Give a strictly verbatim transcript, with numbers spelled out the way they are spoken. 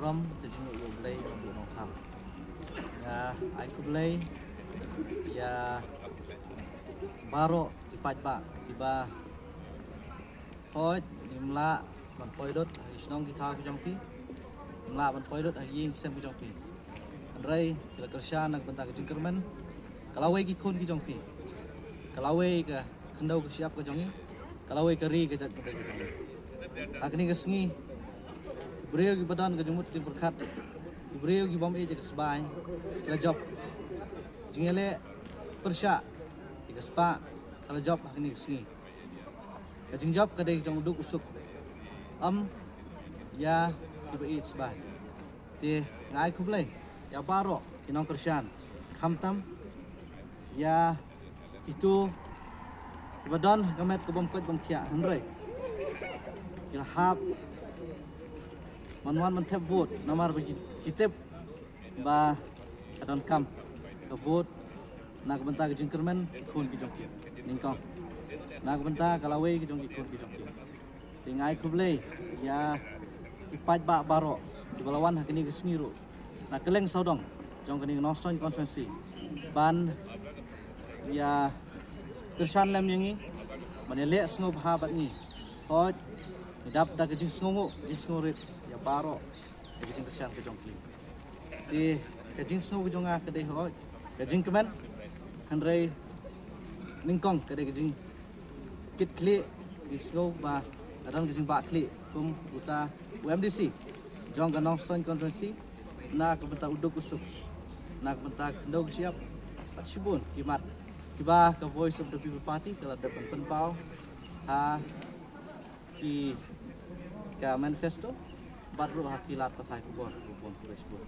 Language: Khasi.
Ka jingïoh ïa U Blei, U Blei Nongthaw. Nga ai khublei ïa baroh ki paidbah kiba hooid, ngim lah ban poi lut ha ki shnong ki thaw ki jong phi. Ngim lah ban poi lut ha ki ïing ki sem ki jong phi. Hynrei ki la kyrshan na ka bynta ka jingkyrmen. Ka lawei ki khun ki jong phi. Ka lawei ka khyndew ka shyiap ka jong ngi. Ka lawei ka ri ka jaitbynriew ka jong ngi. Ha kane ka sngi, ki briew kiba don ka jingmut jingpyrkhat, ki briew ki bym ïeit ïa ka sbai, ki la jop. Jingïaleh pyrshah ïa ka spah ka la jop ha kane ka sngi. Ka jingjop ka dei jong u duk u suk, ym ïa kiba ïeit sbai. Te nga ai khublei ïa baroh ki nongkyrshan, khamtam ïa kito kiba don ha ka met ka bym koit bym khiah, hynrei ki la hap ban wan ban thep vote namar ba ki, ki tip ba ka donkam ka vote na ka bynta ka jingkyrmen ki khun ki jong ki, nyngkong, na ka bynta ka lawei ki jong ki khun ki jong ki. Te nga ai khublei ïa ki paidbah baroh kiba la wan ha kane ka sngi ruh na kylleng sawdong jong kane ka Nongstoiñ constituency ban ïa kyrshan lem ïa ngi, ban ïaleh sngewbha bad ngi. Hooid, ngi dap da ka jingsngewnguh jingsngewrit ïa baroh ïa ka jingkyrshan ka jong ki. Te ka jingsngew ka jong nga ka dei hooid ka jingkmen, hynrei nyngkong ka dei ka jingkitkhlieh, jingsngew ba ka don ka jingbahkhlieh kum uta u MDC jong ka Nongstoiñ constituency na ka bynta u duk u suk, na ka bynta ka khyndew ka shyiap bad shibun ki mat kiba ka Voice of the People Party ka la dep ban pynpaw ha ki, ka manifesto bad ruh ha ki lad pathai khubor bun bun.